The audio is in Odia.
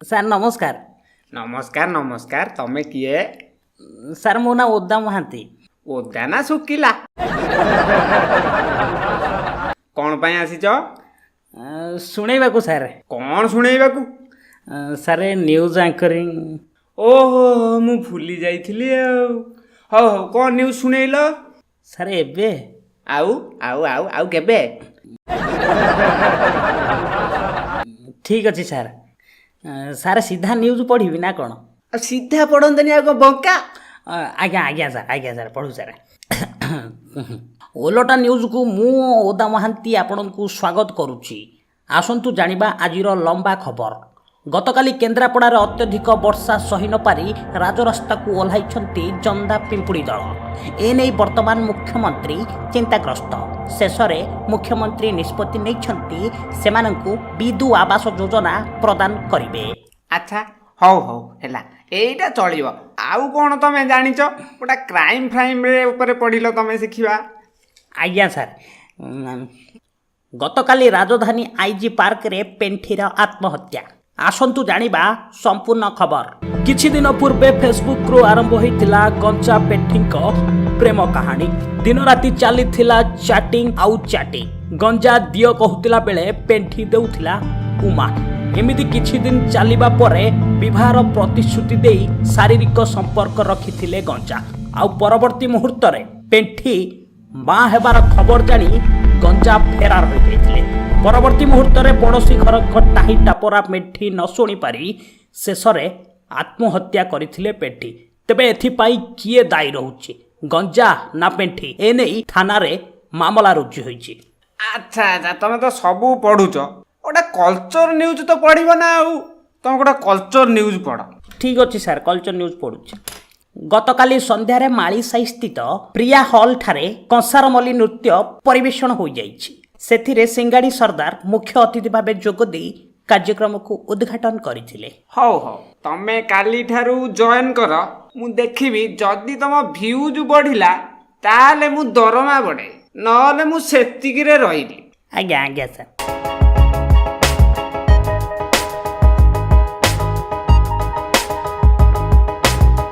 ସାର୍ ନମସ୍କାର। ନମସ୍କାର ନମସ୍କାର। ତମେ କିଏ? ସାର୍, ମୋ ନାଁ ଓଦା ମହାନ୍ତି। ଓଦା ନା ଶୁଖିଲା? କ'ଣ ପାଇଁ ଆସିଛ? ଶୁଣେଇବାକୁ ସାର୍। କ'ଣ ଶୁଣେଇବାକୁ? Sir, news anchoring. ଓହୋ, ମୁଁ ଭୁଲି ଯାଇଥିଲି ଆଉ। ହଉ ହଉ, କ'ଣ ନ୍ୟୁଜ୍ ଶୁଣେଇଲ? ସାର୍, ଏବେ? ଆଉ ଆଉ ଆଉ ଆଉ କେବେ? ଠିକ୍ ଅଛି ସାର୍। ସାର୍, ସିଧା ନ୍ୟୁଜ୍ ପଢ଼ିବି ନା କ'ଣ? ଆଉ ସିଧା ପଢ଼ନ୍ତିନି ଆଉ କ'ଣ ବଙ୍କା? ଆଜ୍ଞା ଆଜ୍ଞା ସାର୍, ଆଜ୍ଞା ସାର୍, ପଢ଼ୁ ସାର୍। ଓଲଟା ନ୍ୟୁଜ୍କୁ ମୁଁ ଓଦା ମହାନ୍ତି ଆପଣଙ୍କୁ ସ୍ୱାଗତ କରୁଛି। ଆସନ୍ତୁ ଜାଣିବା ଆଜିର ଲମ୍ବା ଖବର। ଗତକାଲି କେନ୍ଦ୍ରାପଡ଼ାରେ ଅତ୍ୟଧିକ ବର୍ଷା ସହି ନପାରି ରାଜରାସ୍ତାକୁ ଓହ୍ଲାଇଛନ୍ତି ଜନ୍ଦା ପିମ୍ପୁଡ଼ି ଦଳ। ଏନେଇ ବର୍ତ୍ତମାନ ମୁଖ୍ୟମନ୍ତ୍ରୀ ଚିନ୍ତାଗ୍ରସ୍ତ। ଶେଷରେ ମୁଖ୍ୟମନ୍ତ୍ରୀ ନିଷ୍ପତ୍ତି ନେଇଛନ୍ତି, ସେମାନଙ୍କୁ ବିଦୁ ଆବାସ ଯୋଜନା ପ୍ରଦାନ କରିବେ। ଆଚ୍ଛା, ହଉ ହଉ, ହେଲା, ଏଇଟା ଚଳିବ। ଆଉ କ'ଣ ତମେ ଜାଣିଛ? ଗୋଟେ କ୍ରାଇମ୍ ଫ୍ରାଇମ୍ରେ ଉପରେ ପଢ଼ିଲ ତମେ, ଶିଖିବା। ଆଜ୍ଞା ସାର୍। ଗତକାଲି ରାଜଧାନୀ ଆଇଜି ପାର୍କରେ ପେଣ୍ଠିର ଆତ୍ମହତ୍ୟା। ଆସନ୍ତୁ ଜାଣିବା ସମ୍ପୂର୍ଣ୍ଣ ଖବର। କିଛି ଦିନ ପୂର୍ବେ ଫେସବୁକରୁ ଆରମ୍ଭ ହୋଇଥିଲା ଗଞ୍ଜା ପେଣ୍ଠିଙ୍କ ପ୍ରେମ କାହାଣୀ। ଦିନରାତି ଚାଲିଥିଲା ଚାଟିଂ ଆଉ ଚାଟିଂ। ଗଞ୍ଜା ଦିଅ କହୁଥିଲା ବେଳେ ପେଣ୍ଠି ଦେଉଥିଲା ଉମା। ଏମିତି କିଛି ଦିନ ଚାଲିବା ପରେ ବିବାହର ପ୍ରତିଶ୍ରୁତି ଦେଇ ଶାରୀରିକ ସମ୍ପର୍କ ରଖିଥିଲେ ଗଞ୍ଜା। ଆଉ ପରବର୍ତ୍ତୀ ମୁହୂର୍ତ୍ତରେ ପେଣ୍ଠି ମା ହେବାର ଖବର ଜାଣି ଗଞ୍ଜା ଫେରାର ହୋଇଯାଇଥିଲେ। ପରବର୍ତ୍ତୀ ମୁହୂର୍ତ୍ତରେ ପଡ଼ୋଶୀ ଘରଙ୍କ ଟାହି ଟାପରା ପେଣ୍ଠି ନ ଶୁଣିପାରି ଶେଷରେ ଆତ୍ମହତ୍ୟା କରିଥିଲେ ପେଣ୍ଠି। ତେବେ ଏଥିପାଇଁ କିଏ ଦାୟୀ ରହୁଛି, ଗଞ୍ଜା ନା ପେଣ୍ଠି? ଏନେଇ ଥାନାରେ ମାମଲା ରୁଜୁ ହୋଇଛି। ଆଚ୍ଛା ଆଚ୍ଛା, ତମେ ତ ସବୁ ପଢ଼ୁଛ, ଗୋଟେ କଲଚର ନ୍ୟୁଜ୍ ତ ପଢ଼ିବ ନା ଆଉ? ତମେ ଗୋଟେ କଲଚର ନ୍ୟୁଜ୍ ପଢ଼। ଠିକ୍ ଅଛି ସାର୍, କଲଚର ନ୍ୟୁଜ୍ ପଢ଼ୁଛି। ଗତକାଲି ସନ୍ଧ୍ୟାରେ ମାଳିସାହି ସ୍ଥିତ ପ୍ରିୟା ହଲ୍ ଠାରେ କଂସାରମଲ୍ଲୀ ନୃତ୍ୟ ପରିବେଷଣ ହୋଇଯାଇଛି। ସେଥିରେ ସିଙ୍ଗାଡ଼ି ସର୍ଦ୍ଦାର ମୁଖ୍ୟ ଅତିଥି ଭାବେ ଯୋଗ ଦେଇ କାର୍ଯ୍ୟକ୍ରମକୁ ଉଦ୍ଘାଟନ କରିଥିଲେ। ହଉ ହଉ, ତମେ କାଲିଠାରୁ ଜଏନ୍ କର। ମୁଁ ଦେଖିବି, ଯଦି ତମ ଭ୍ୟୁଜ୍ ବଢ଼ିଲା ତାହେଲେ ମୁଁ ଦରମା ବଢ଼େଇ, ନହେଲେ ମୁଁ ସେତିକିରେ ରହିଲି। ଆଜ୍ଞା ଆଜ୍ଞା ସାର୍।